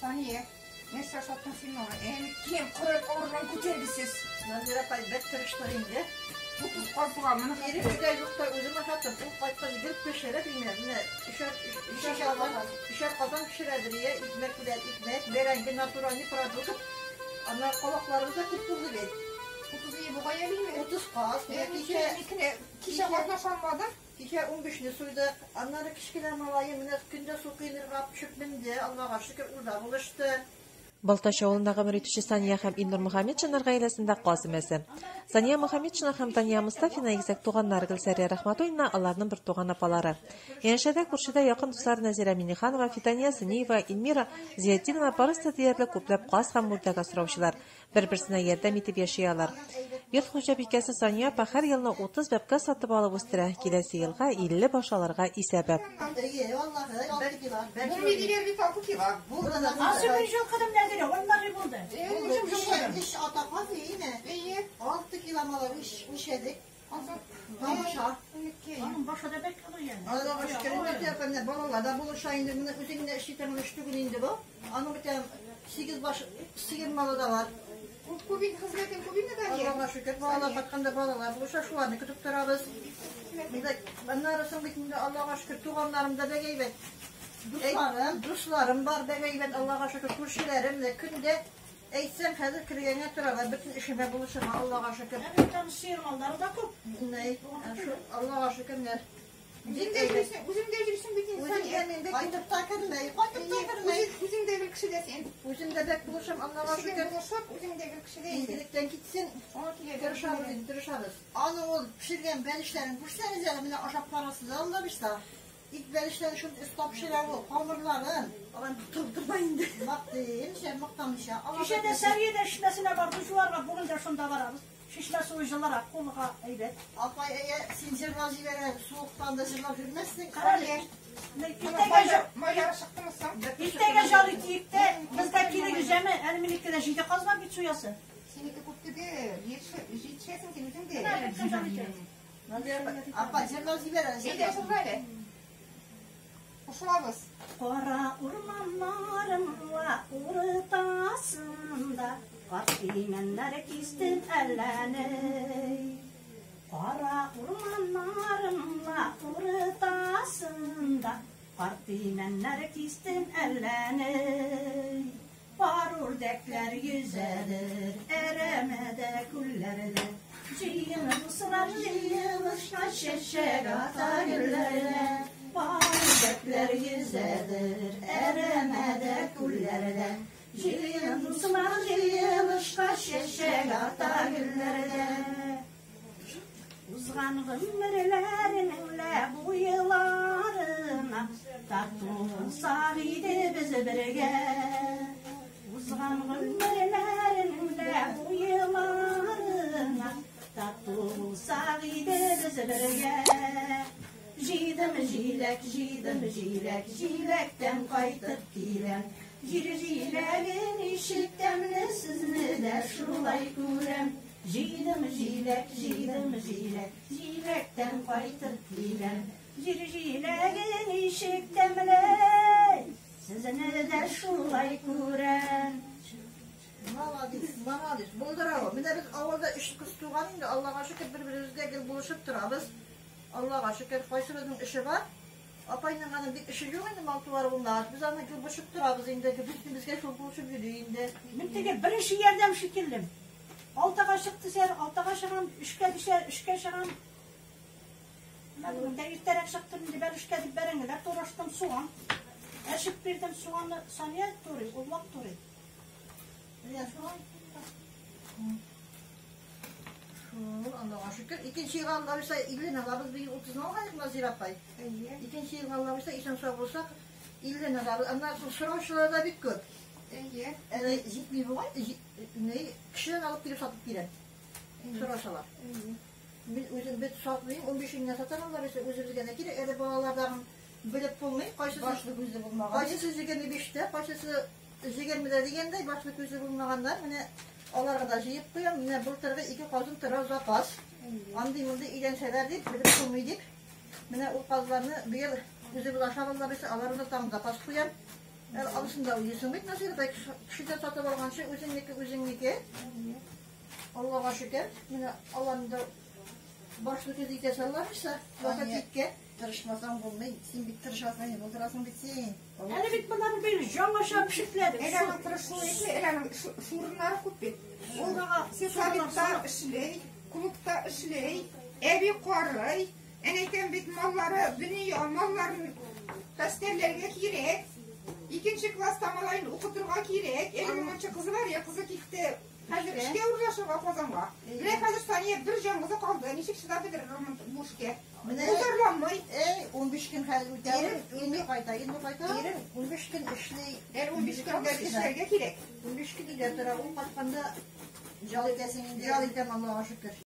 Сания, нәрсә ашаттың син миңа? Әнкәм, коры авырлан күтәргесез. Назира апай бик тырышты инде. 30 казга моны Ире өйдә юкта үзем ашаттым. Ул кайткач гел пешереп инде. Менә өчәр казан пешерәдер, я икмәк белән икмәк, бәрәңге, натуральный продукт. Аннары кабакларыбыз да күп булды бит. 30 ие бугай әле. 30 каз. Менә кичә Кичә катнашалмадым. Кичә 15-не суйдык. Аннары кечкенә малаем менә көндә су коенырга төшеп менде. Аллага шөкер, ул да булышты. Балтач авылында гомер итүче Сания һәм Илнур Мөхәммәтшиннар гаиләсендә каз өмәсе. Сания Мөхәммәтшина һәм Дания Мостафина игезәк туганнар, Гөлсәрия Рәхмәтуллина аларның бертуган апалары. Янәшәдә күршедә якын дуслары Нәзирә Миннеханова, Фидания Сыниева, Эльмира Зиятдинова барысы да диярлек күпләп каз һәм үрдәк асраучылар. Бер-берсенә ярдәм итеп яши алар. Йорт хуҗабикәсе Сания апа һәр елны 30 бәбкә сатып алып үстерә, киләсе елга 50 баш алырга исәбе. Әйе, валлаһы, 6 кило. Булмый диләр бит 6 кило. Булды. Азы бер җылкыдым Нәзирә, оннары булды. Булды. Өч ата каз име? Әйе. 6 кило малай үлчәдек. Тамаша. Аның башы да бик олы яны. Аллага шөкер, инде менә балалар да булыша инде. Менә үзең генә эшли торган эш түгел инде бу. Аның бит 8 баш сыер малы да бар. Ул күп инде, хезмәтең күп инде, Дания. Аллага шөкер, балалар кайтканда балалар булыша, шуларны көтеп торабыз. Менә аннары соң бит инде Аллага шөкер, туганнарым да бик әйбәт. Дусларым, дусларым бар бик әйбәт, Аллага шөкер, күршеләрем дә көндә әйтсәң, хәзер кергәнгә торалар, бөтен эшемә булышырга, Аллага шөкер. Әлбәттә, сыер маллары да күп. Менә шул Аллага шөкер, менә Үзең дә йөрисең, үзең дә йөрисең бит инде, Үзем Сания. дә мин дә кайтып та кермәй, кайтып та кермәй. Үзең дә гел кешедә син. Үзем дә бик булышам, Аллага Кешегә шөкер. булышып, үзең дә гел кешедә инде. Игелектән китсен. Аңа килә. Тырышабыз инде, тырышабыз. Аны ул пешергән бәлешләрен күрсәгез әле, менә ашап карасыз, Алла бирса. Ит бәлешләрен шундый оста пешерә ул, камырларын. Алар тутырма инде. Мактыйм, сен мактамыйча. Кичә дә Сәрия дә чишмәсенә барды, шуларга бүген дә шунда барабыз. Чишмә суы җылырак, кулга әйбәт. Апай, әйе, син җырлап җибәрә, суыктан да җырлап йөрмәссең. Карале. Иртәгә Майлары чыктымы соң? Иртәгә жал итик тә, безгә кирәк җәме, әле минеке дә җиде каз бар бит суясы. Синеке күп түгел, җитешәсең син үзең дә. Менә бер жал итәбез. Апа, җырлап җибәрә. Әйдә, җырла әле. Кушылабыз. Кара урманнарым ла уртасында карт имәннәр кистем әлләне. Кара урманнарым ла уртасында карт имәннәр кистем әлләне. Бар үрдәкләр йөзәдер, әрәмәдә күлләрдә. Җыен дуслар җыелышка чәчәк ата гөлләрдә. Бар үрдәкләр йөзәдер, әрәмәдә күлләрдә. Җыен дуслар җыелышка чәчәк ата гөлләрдә. Узган гомерләрнең лә буйларына тату булсак иде без бергә. Узган гомерләрнең лә буйларына тату булсак иде без бергә. Җыйдым җиләк, җыйдым җиләк, җиләктән кайтып киләм. Җир җиләге ничек тәмле, сезне дә шулай күрәм. Җыйдым җиләк, җыйдым җиләк, җиләктән кайтып киләм. Җир җиләге ничек тәмле, сезне дә шулай күрәм. Молодец, молодец. Булдыра ул. Менә без авылда өч кыз туган инде, Аллага шөкер, бер-беребезгә гел булышып торабыз. Аллага шөкер, кайсыбызның эше бар. Апайның аның бик эше юк инде, мал-туары булмагач. Без аны гел булышып торабыз инде. Бөтенебезгә шул булышып йөри инде. Мин теге беренче ярдәм шикелле. Алтыга чыкты сәр, алтыга чыгам, өчкә дисә, өчкә чыгам. Менә бүген дә иртәрәк чыктым инде, бәлешкә дип бәрәңгеләр тураштым, суган. Әчеп бирдем суганны, Сания турый, ул вак турый. Менә шулай. Шул, Аллага шөкер. Икенче елга Алла бирсә, 50 алабыз, быел 30 алганык, Назира апай. Әйе. Икенче елга Алла бирсә, исән сау булсак, 50 алабыз. Аннан соң сораучылар да бик күп. Әйе. Әле җитми бугай, ни, кешедән алып килеп сатып бирәм. Сорасалар. Мин үзем бит сатмыйм, 15 меңгә сатам, Алла бирсә, үзебезгә дә кирәк. Әле балалардан белеп булмый, кайсысы Башлы күзле булмаган. Кайсысы 25-тә, кайсысы 20-дә дигәндәй, башлы күзле булмаганнар, менә аларга да җыеп куям. Менә былтыргы ике казым тора запас. Андый-мондый өйләнсәләр дип, белеп булмый дип. Менә ул казларны быел үзебез ашап Алла бирсә, аларны да тагын запас куям. Әле алысын да уйлыйсың бит, Насыйр апай, кешедән сатып алганчы, үзеңнеке үзеңнеке. Аллага шөкер, менә аларны да башлы күз итәсе Алла бирсә, вакыт җиткән. Тырышмасаң булмый. Син бит тырышасың, булдырасың бит син. Әле бит боларны бер жаңаша пешекләдек. Әле аның тырышуы әйтми, әле аның шурыннары күп бит. Ул сельсоветта эшли, клубта эшли, әби карый. Әнә әйтәм бит, маллары, дөнья малларын хәстәрләргә кирәк. Икенче класста малаен укытырга кирәк. Әле моңынчы кызы бар, я кызы китте. Хәзер эшкә урнашырга Казанга. Менә хәзер Сания бер җан кызы калды. Ничек чыдап бетерер бу эшкә? Менә Ул зарланмый. Эй, 15 көн хәзер үтә. Инде кайта, инде кайта. Ирем 15 көн эшли. Әле 15 көн эшләргә кирәк. 15 көн өйдә тора. Ул кайтканда Ял итәсең инде. Ял итәм, Аллага шөкер.